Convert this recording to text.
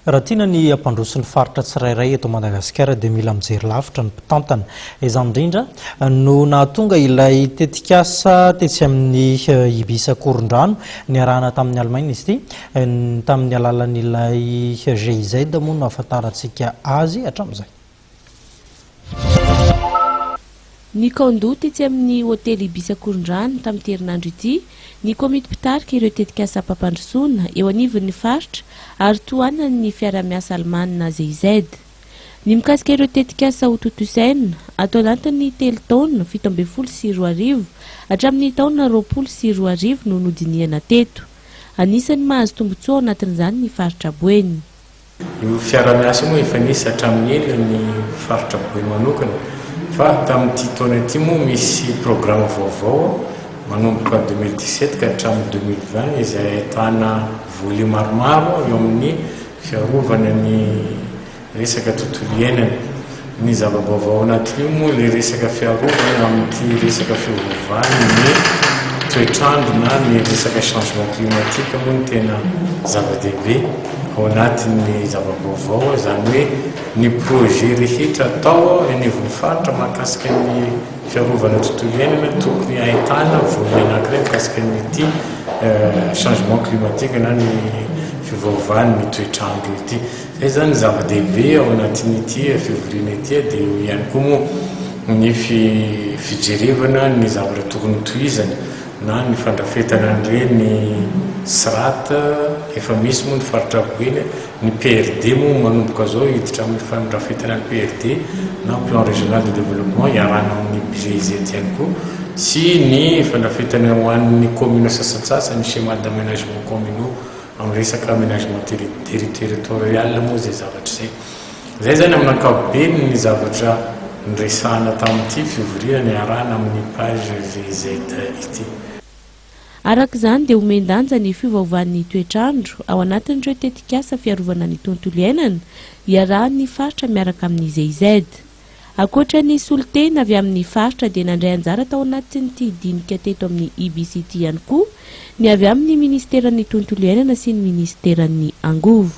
Raha tiana ny hampandroso ny faritra tsirairay eto Madagasikara dia mila mijery lavitra ny mpitantana. Izany indrindra no nahatonga ilay tetikasa tetsy amin'ny Ibis Ankorondrano niarahana tamin'ny Alemaina izy ity. Tamin'ny alalan'ilay GIZ moa no ahafantarantsika azy hatramin'izay. Nikaon-doha tetsy amin'ny hotely Ibis Ankorondrano tamin'ity herinandro ity ny komity mpitarika ireo tetikasam-pampandrosoana eo anivon'ny faritra ary tohanan'ny fiarahamiasa alemana GIZ. Ny mikasika ireo tetikasa hotontosaina ato anatin'ny telo taona 2017 hatramin'ny taona 2020 no nodinihana teto. Anisan'ny mahazo tombontsoa ao anatin'izany ny faritra Boeny. Io fiaraha-miasa io moa efa nisy hatramin'ny ela ny faritra Boeny manokana fa tamin'ity taona ity moa misy programa vaovao manomboka 2017 ka hatramin'ny 2020 izay ahitana volet maromaro eo amin'ny fiarovana ny resaka tontolo iainana. Ny zava-baovao ao anatin'io moa ilay resaka fiarovana amin'ity resaka fiovaovan'ny toetr'andro na ny resaka changement climatique moa no tena zava-dehibe ao anatin'ny zava-baovao, izany hoe ny projet rehetra atao eny anivon'ny faritra mahakasika ny fiarovana tontolo iainana tokony ahitana volet anankiray mikasika an'ity changement climatique na ny fiovaovan'ny toetr'andro ity. Izay izany ny zava-dehibe ao anatin'ity fivoriana ity dia eo ihany koa moa ny fijerevana ny zavatra tokony hotohizana na ny fandrafetana an'ireny SRAT, efa misy moa ny faritra Boeny, ny PRD moa manomboka izao hiditra amin'ny fandrafetana ny PRD na Plan Régional de Développement iarahana amin'ny GIZ ihany koa sy ny fandrafetana ho an'ny commune sasantsasany, schéma d'aménagement communaux. Amin'ny resaka aménagement territorial moa izay zavatra izay. Izay izany amin'ny ankapobeny ny zavatra niresahana tamin'ity fivoriana niarahana amin'ny page GIZ ity. Araka izany dia omen-danja ny fiovaovan'ny toetr'andro ao anatin'ireo tetikasa fiarovana ny tontolo iainana iarahan'ny faritra miaraka amin'ny GIZ. Ankoatra ny solontena avy amin'ny faritra dia nandray anjara tao anatin'ity dinika teto amin'ny IBC ity ihany koa ny avy amin'ny minisiteran'ny tontolo iainana sy ny minisiteran'ny angovo.